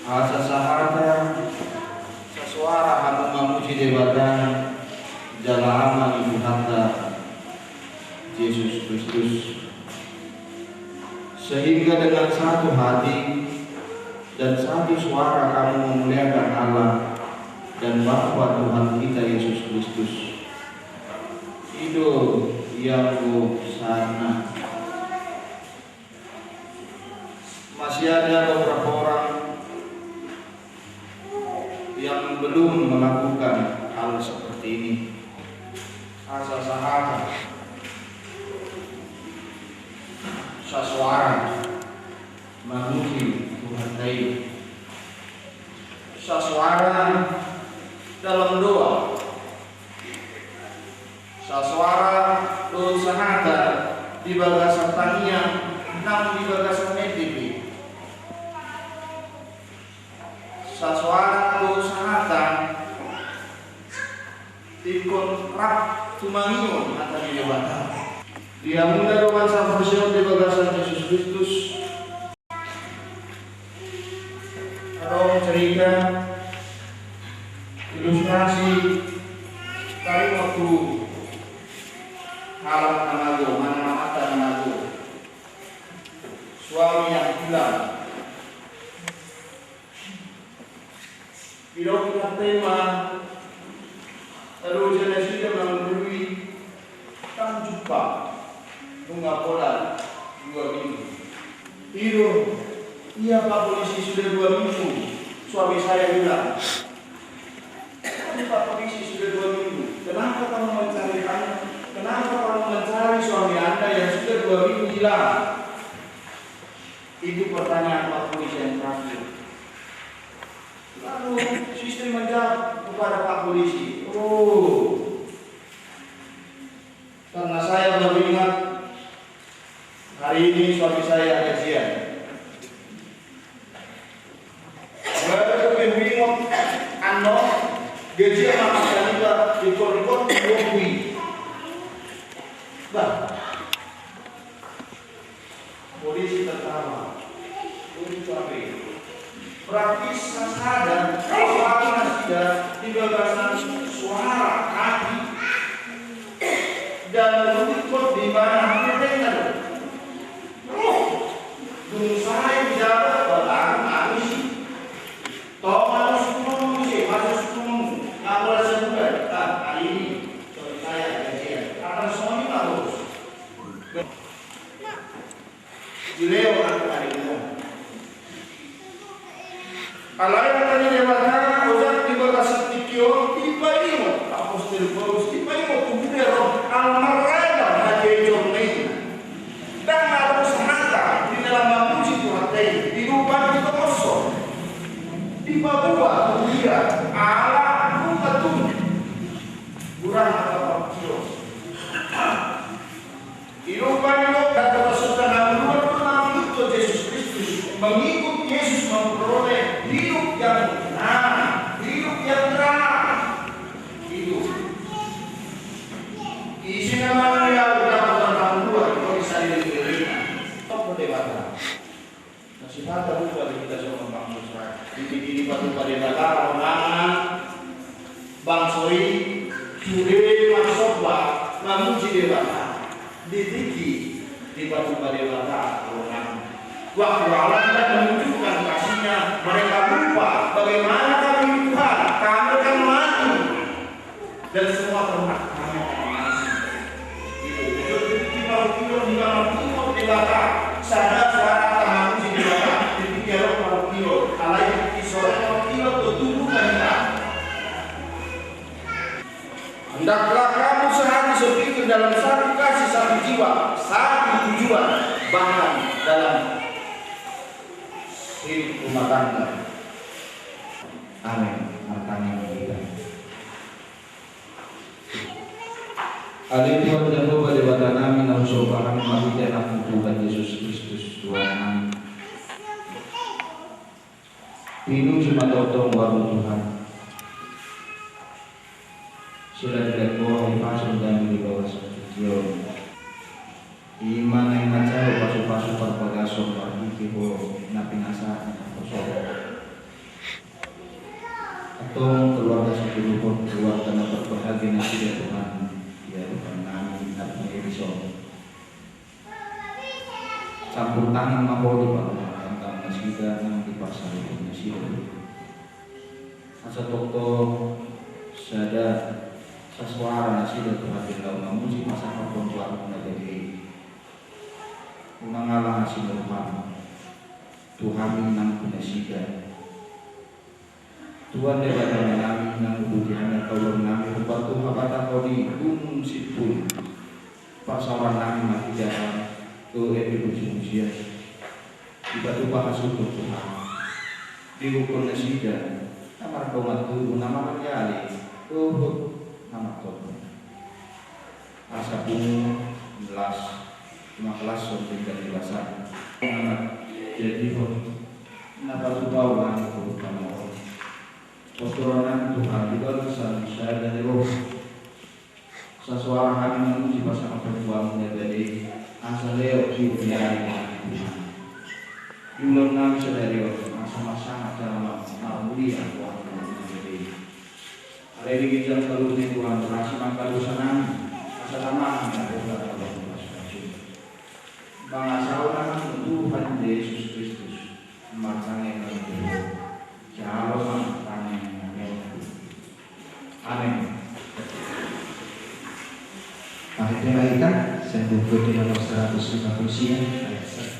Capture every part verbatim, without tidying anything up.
Asa sahata, sasuara hamu mamuji Debata jala Ama ni Tuhanta Jesus Kristus. Sehingga dengan satu hati dan satu suara kamu memuliakan Allah dan Bapa Tuhan kita Yesus Kristus. I do yang hosana. Masih ada beberapa orang yang belum melakukan hal seperti ini. Asa sahata, sasuara mamuji Tuhanta i. Sasuara dalam doa. Sasuara dohot sahata di bagasan tangiang nang di bagasan N D P. Sasuara dohot sahata ingkon rap tumangihon hata ni Debata. Di hamuna dongan sahaporseaon di bagasan Jesus Kristus, adong cerita, ilustrasi, taringot tu halak na mago, manang amanta na mago. Suami yang hilang. Didok hata i ma, lalu jala nasida mangulului, ndang jumpa, nunga pola dua minggu. I do, ia Pak Polisi, sudah dua minggu suami saya hilang. Pak Polisi, sudah dua minggu. Kenapa kamu mencari, kenapa kamu mencari suami Anda yang sudah dua minggu hilang? Itu pertanyaan Pak Polisi yang terakhir. Lalu si istri menjawab kepada Pak Polisi, "Oh, karena saya baru ingat, hari ini suami saya gajian. Baru huingot annon, gajian ma, dikon-ikon, dua puluh." Bah, Polisi tertawa. Lucu apa ini? Praktis sasada, sasada nasida di bagasan suara hati dan menuntut di mana hati mereka. Dung sae di jabat, baru manusi. Tong, masuk rumah, masuk rumah. Ngapa rasa bukan? Ah, hari ini, sorry, saya gajian. Akan semuanya bagus. Dilehon angka na denggan. Alai angka na denggan, olat di bagasan tingki on, dipaingot apostel Paulus, dipaingot tu huria ro, ala marragam hatiha i jolma i. Ndang adong sahata di na lam mamuji Tuhanta i, di lupa di tokoso. Dipaboa tu huria, ala lupa tu. Kurang apa, Pak Tio? Ilupa ni do, kata Rasulta na mangolu, mangikut Jesus Kristus, mengikut Yesus memperoleh hidup yang tenang, hidup yang terang. Itu. Isi nama dia udah kata mangolu, kalau bisa dilihat. Tong Debata. Nasihata lupa di hita songon bangso Israel. Di tingki dipatupa Debata, rohana bangso i, sude marsomba, mamuji Debata. Di tingki dipatupa Debata, rohana. Waktu Allah hendak menunjukkan kasihnya, mereka lupa bagaimana kami, Tuhan, kami akan mati. Dan semua ternak kami akan mati. Itu, itu, itu, kita, kita, kita, kita, Debata, sada suara tangan di Debata, di pikiran kita, alai di suara kita, tubuh kita. Hendaklah kamu sehati sepikir dalam satu kasih, satu jiwa, satu tujuan, bahkan dalam hidup rumah tangga. Amin. Martangiang ma hita. Ale Tuhan Jahowa Debata nami, na husomba hami marhite Anakmu Tuhan Jesus Kristus, Tuhan nami. Pinuji ma tongtong goarmu Tuhan. Sila dilehon Ho hahipason di hami di bagasan tingki on. I ma na inganan Ho pasupasu parbagason marhite Ho na pinasahat ni naposo Ho. Tong keluarga sipuluh on, keluarga na berbahagia nasida Tuhan, di adopan nami na pungu i dison. Campur tangan ma Ho di parrumah tangga nasida nang di parsaringon nasida. Asa tongtong sada sasuara nasida Tuhan di laho mamuji pasangap on tu Ho na bege i. Unang ala hasinuruhan tu hami nang tu nasida. Tuhan Debata nami, nang uduti hami angka ulaon nami, hupasahat hami tu Ho di gunung Simpul. Pasaorannami ma hita tu ende musimmusim. Dipatupa hasuhuton Tuhan. Dihuthon nasida na mardongan tubu, na marali-ali dohot na martoto. Asa pungu las, cuma kelas on tinggal di basar. Amat jadi hot na patupa ulang tu tano on. Postoran nami Tuhan, di dalam salusa dan roh. Sasuara hami mamuji pasangap on tu Ho na bege i, asa lehon hami di ari ni Tuhan. Di ulaon nami sadari on, asa marsangap jala marmulia Ho tu Ho na bege i. Alai di ginjang kaluhut ni Tuhan, rasi ma angka dosa nami, asa tama hami na pola na baru pas kasih. Mangasahon nami Tuhan Jesus Kristus, martangiang nami tu Ho, jalo ma tangiang nami. Amen. Pahit ma hita, sian Buku Ende nomor seratus lima puluh sia, ayat satu.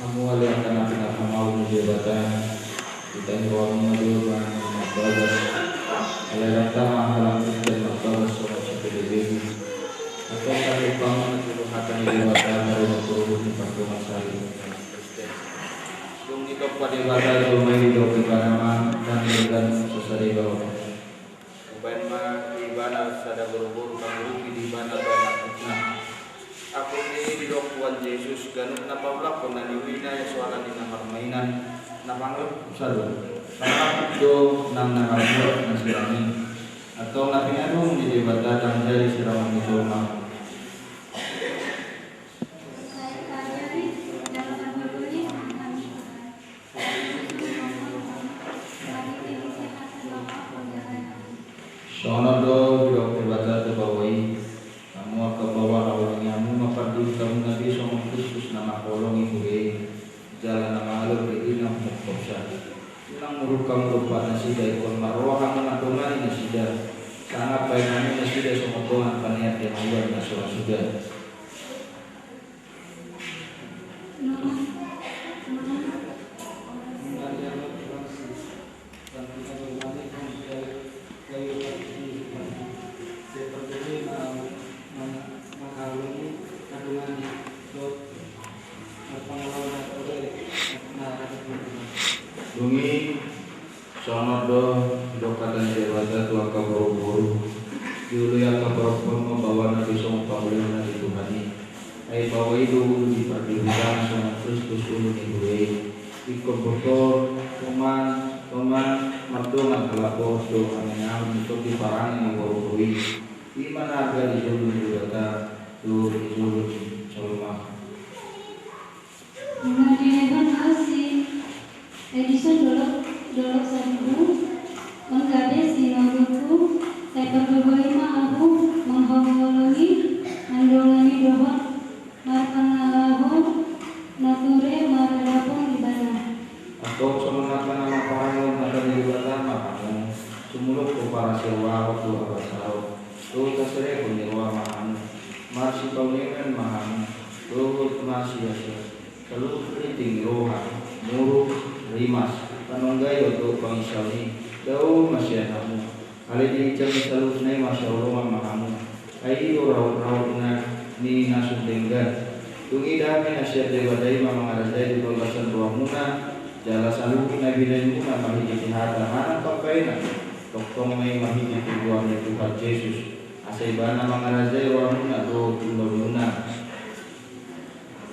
Hamu ale angka na pinarhamaol ni Debata, ditangi rohamu ma jolma na marbagas. Alai ranta ma halak Kristen marbagas songon sipelebegu. Antong tangihon ma na jolo hata ni Debata, marungut-urungut di pardongansaripeon halak Kristen. Dung ditompa Debata jolma i, didok Ibana ma, dang denggan so sadega ho. Hubaen ma di ibana sada boruboru, mangurupi di ibana baen angkupna. Angkup ni i didok Tuhan Jesus, ganup na paulakkon na niuli na i so ala ni na marmainan, na pangangkup sadu. Pangangkup do nang na marbuat na sirang i. Antong na pinadung ni Debata dang jadi siraman ni jolma. Songon on do didok Debata tu baoa i, hamu angka baoa, holongi hamu ma pardihutamuna be songon Kristus na mangholongi huria i, jala na mangalehon dirina humongkopsa. Unang muruk hamu dompak nasida, ingkon marroha hamu mandongani nasida, sangap baen hamu nasida songon dongan panean di hangoluan na so ra suda. Dung i, songon on do didok hata ni Debata tu angka boruboru. Diului angka parompuan ma baoana be songon panguluna di Tuhan i. Ai baoa i do ulu ni pardihuta, songon Kristus ulu ni huria i. Ingkon botor, toman, toman, mardongan halapohon do angin-angin di tondi parange ni boruboru i. I ma na arga di jolo ni Debata dohot di jolo ni jolma. Nunga dilehon ahu si Edison Dolok, Dolok Saribu, on gabe sinogothu, sai pargogoi ma ahu manghaholongi Laho tu abasaron, tu haserepon ni roha ma hamu, marsipaunengan ma hamu, dohot marsiasian, saluhut riting ni roha, muruk, rimas, panonggaion dohot panginsaon i, dao ma sian hamu. Alai di ginjang ni saluhutna i marsihaholongan ma hamu. Ai i do raotraotna ni na sun denggan. Dung i dame na sian Debata i ma mangarajai di bagasan rohamuna, jala saluhut na binahenmuna marhitehite hata manang pambahenan. Tongtong ma i marhitehite goar ni Tuhan Jesus, asa Ibana mangarajai rohamuna dohot ulaonmuna.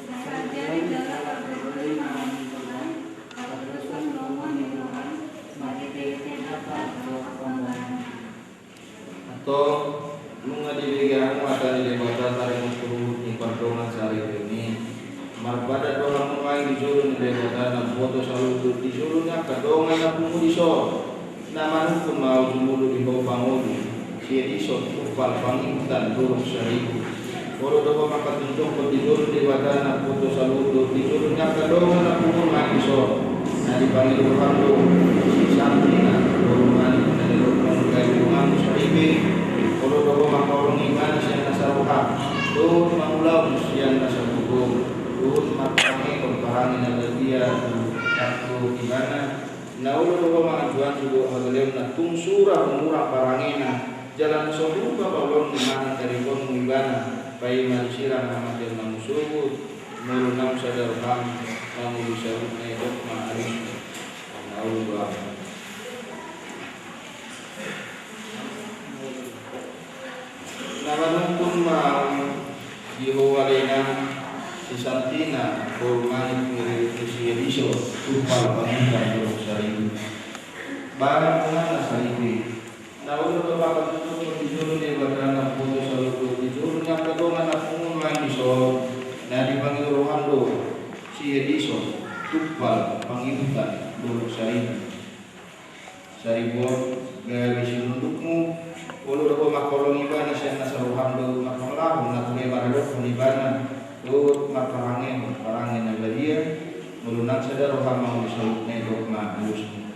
Mangarajai jala pargogoi ma hamu Tuhan, pardosa lomo ni roham, marhitehite dapat dohot pambahenan. Antong, nunga dibege hamu hata ni Debata taringot tu ruhut ni pardongansaripeon i. Marpadan do hamu nuaeng di jolo ni Debata na umboto saluhut di jolo ni angka dongan na pungu dison. Na manungkun ma au jumolo di ho pangoli, siedison, tumpal, pangihutan, dolok saribu. Olo do ho mangkatunduk di jolo ni Debata na umboto saluhut di jolo ni angka dongan na pungu nuaeng dison. Na dipangido roham do si Santina, boru Manik, na nidok hamu gabe donganmu saripe. Olo do ho mangkaholongi ibana sian nasa roham, dohot mangulahon sian nasa gogo, dohot marpangehon parange na badia tu ibana. Na olo do ho manganjuanju dohot hagaleon na tung sura humurang parangena, jala na so hurupa paulonmu manang tarikonmu ibana, paima disirang hamateon na musogot, molo naung sada roham mangolu saluhutna i, dok ma alusmu. Na olo do ahu. Na manungkun ma au di ho ale inang, si Santina, boru Manik, siedison, tumpal, pangihutan, dolok saribu. Bahen donganna saripe. Na olo do ho mangkatunduk di jolo ni Debata na umboto saluhut di jolo ni angka dongan na pungu nuaeng dison. Na dipangido roham do siedison, tumpal, pangihutan, dolok saribu. Saribu on gabe sinundukmu. Olo do ho mangkaholongi ibana sian nasa roham, dohot marpangulahon na tung maradophon ibana, dohot marpangehon parange na badia. Molo naung sada roham mangolu saluhutna i, dok ma alusmu.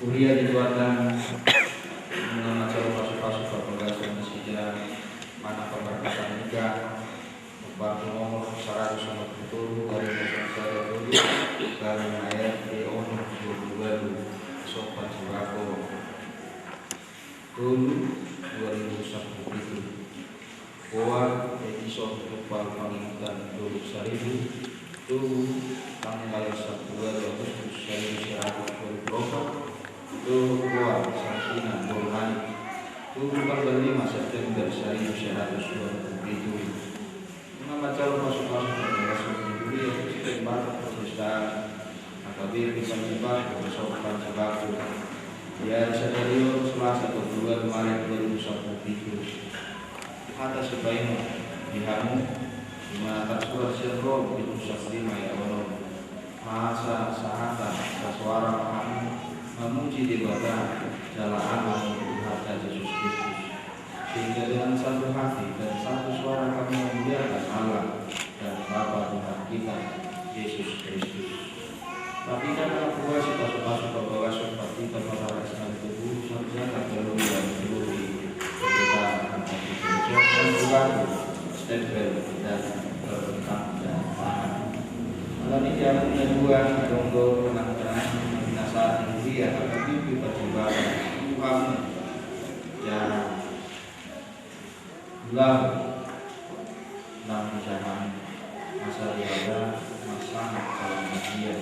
Huria di Tuhanta, nunga manjalo pasupasu parbagason nasida manang pambarakatan ni Debata. Nomor saratus onom pulu tolu, garing na sada tolu, garing na R T onom dua pulu dua, Somba Sibako tolu, dua ribu sampulu pitu. Boa, edison Tumpal Pangihutan Dolok Saribu, Tugu, tanggal sampulu dua Agustus saribu sia ratus dua pulu opat, dohot boa Santina Bornai, Tugu, tanggal lima September saribu sia ratus dua pulu pitu. Nunga manjalo pasupasu parbagason ni huria Kristen Batak Protestan, H K B P Panimbah, Somba Sibako, di ari sadari on, Selasa dua pulu dua Maret dua ribu sampulu pitu. Hata sipaingot di hamu, di na tarsurat sian Rom bindu sampulu lima ayat onom. Asa sahata, sasuara ma hamu mamuji Debata jala Ama ni Tuhanta Jesus Kristus. Sehingga dengan satu hati dan satu suara kami memuliakan Allah dan Bapa Tuhan kita, Yesus Kristus. Tapi karena kuasa pasupasu parbagason partita, pataras na tubuh, sarjana teologi dan teologi, kita akan mengucapkan bulan stempel dan bertanda tangan. Malam ini aku punya dua, adong do penang-penang, binasa di dia, akan pipi perjuangan, Tuhan, ya, Laho, nang di jaman asa riaga marsangap salam badia.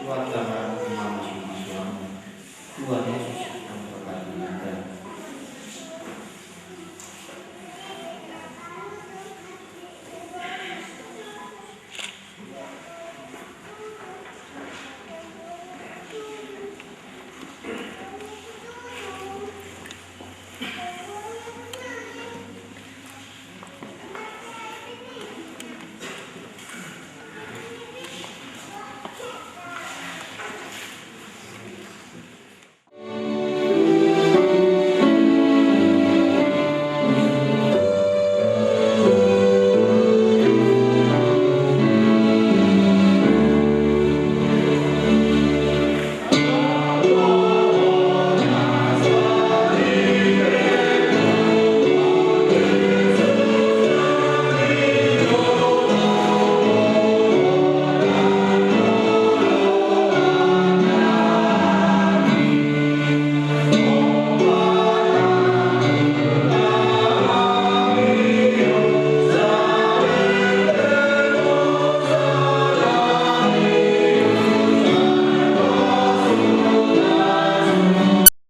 Tuhan, tangan mamasu-masu hamu. Tuhan,